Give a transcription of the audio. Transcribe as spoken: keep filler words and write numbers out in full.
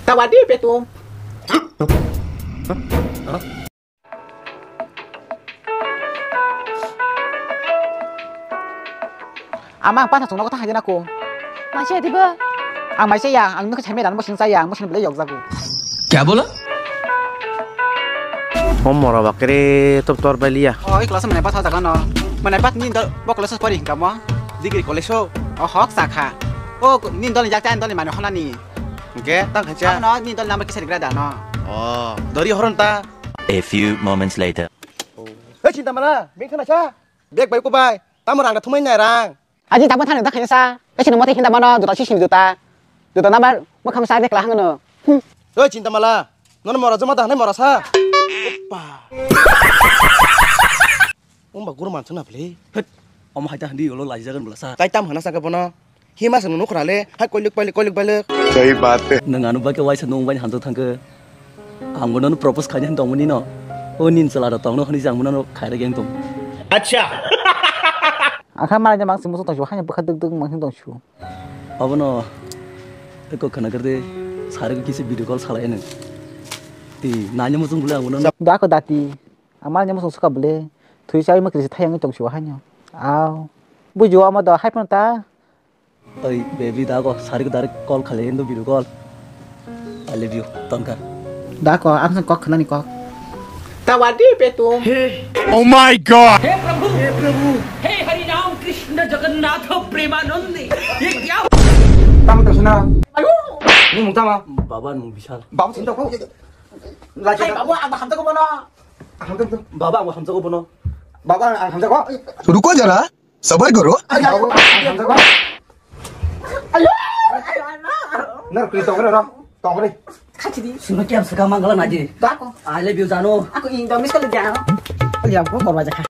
Tawadi petu. Ama ang patha chwngno kotha haidena ko. Maise diba? Ang maise ya, ang nokha chamera ang bosong chaya, ang bosong belai yokjago. Kya bola? O mora bakre to tor baliya. O, i class mane patha jaga no. Mane pat ni dol bo class pori hingka mo. Degree college o. O hok sakha. O ni dol jak chan dol mane honani. Hingke tang khacha. Ano ni dol number kisa rigra da no. O, dori horon ta. A few moments later. Hei, Chintamala, beng khana cha. Bag bai ko bai. Tamo rang da thumai nai rang. Aji tamo thani da khaisa. Kaisa no mate hinda mano juta sisini juta. Juta number mo kham sa de kla hangno. Hmm. Hei, Chintamala. Nono mora joma da hanai mora sa. Oppa. Umba guru mansa na beli. Het. Omo haita handi ulo laijagan bela sa. Tai tam hana saka bono. Hima sano nukhrale, hai koiluk pailuk, koiluk pailuk. Sahi baat hai. Nwng ano bai khe waisa nwng bai hamjak thangkhe. Ang bono propose khaina hin tongmani no. O nin chwla rok tongno hwnwi jang bono khairok yang tong. Acha. Akha malai ni mang simo tong shu, hai bwkha duk duk mang simo tong shu. Abono eko khana kerde sari kisi video call salai nwng. Ti nanya muchung bole ang bono. Da ko dati. Amal ni muchung suka bole. Thui sai ma kisi thayang tong shu hai no. Au. Bujo ama da hai pon ta. Oi, baby, da ko, sari ko direct call khale, indo video call. I love you, Tonka. Da ko, ang sang kok khnani kok. Tawadi petu. Oh my God! हे प्रभु, हे प्रभु, हे हरि राम कृष्ण जगन्नाथ प्रेमानंद, ये क्या? Tamo to suna. Ayo. Ni mung tama. Baba nung bisal. Baba sinto ko. Lagi. Hai baba, ang hamta ko mana? Hamta ko. Baba, ang hamta ko bono. Baba, ang hamta ko. Ruko jara. Sabar karo. Ayo. Nar kri tongre ro. Tongre. Khachidi. Sima kiam saka mangala naji. Dako. I love you jano. Aku Indonesia le jano. Liam ko korwa jakha.